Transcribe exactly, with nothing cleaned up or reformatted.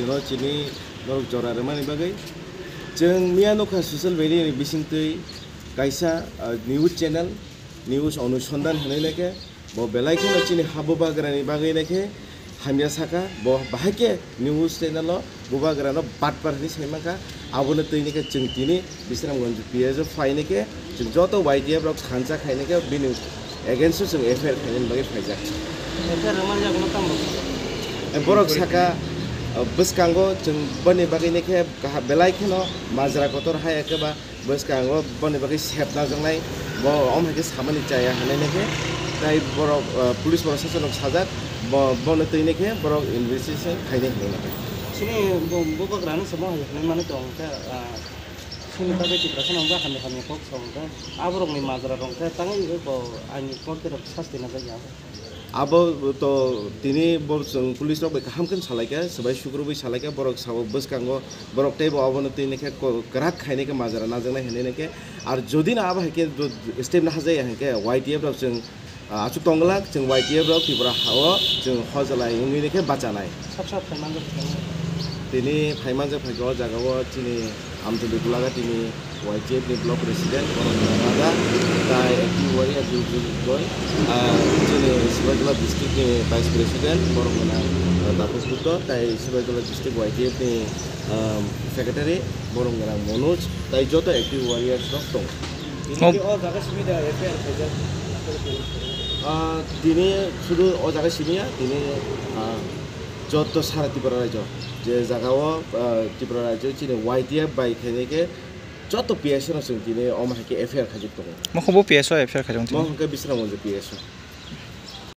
No chini norok jora rwmani bagwi. Chwng miya nukha social media ni bisingtwi kaisa, ah, news channel, news onusondhan hinwi naikhe, bo belai kheno chini ha bubagrani bagwi naikhe hamya saka, bo bahai khe news channel o bubagrano batpar hinwi sai mankha, abono twi naikhe chwng tini Bisramganj P S o phainai khe chwng joto Y T F rok thansa khainai khe bini against o chwng F I R khainani bagwi phaijak. F I R rwmani yagulo tamo? E, borok saka, o, bwskango chwng boni bagwi naikhe kaha-, belai kheno majra kotor hai eke ba bwskango boni bagwi sep najaknai, bo om hai khe samani chaya hinwi naikhe, tai borok, o, police borok sasonok sajak, bo, bono twi naikhe borok investigation khainai hinwi naikhe. Chini bo, bubagrano se bo hai hinwi mani tong khe, ah, Chini bagwi Tiprasa nang ba hamya hamya kok sa hwnkhe, aborokni majra rok khe tangwi bo aini korte rok sasti najak ya. Abo to tini bo chwng police rok bai kaham khe salaikha, swbai sukrubwi salaikha, borok sabo bwskango borok teibo abono twi naikhe ko-, kwrak khainai khe majra najaknai hinwi naikhe, ar jodi no abo hai khe do-, step nahajaya hinkhe Y T F rok chwng Ah, achuk tongglak, chwng Y T F rok Tripura ha-o chwng hojalai wngwi khe bachanai. Sab sab phai manjak phai. Tini phai manjak phai khe o jaga o chini Amtuli bwlaga tini Y T F ni block president borok Raja, tai active warrior Dujun Roy, ah, chini Sibaijala district ni vice president borok gwnang, ah, Taposh Gupta, tai Sibaijala district Y T F ni, ah, secretary borok gwnang Manoj, tai joto active warriors rok tongo. Tini o jaga simi da F I R khaijak. Ah, tini sudu o jaga simi ya, tini, ah, joto sara Tripura rajyo, je jaga o, ah, Tripura rajyo chini Y T F bai khainai khe joto P S O no chwng tini omo hai khe F I R khaijak tongo. Mokho bo P S O F I R khaijak tongo. Mo hwnkhe Bisramganj P S O.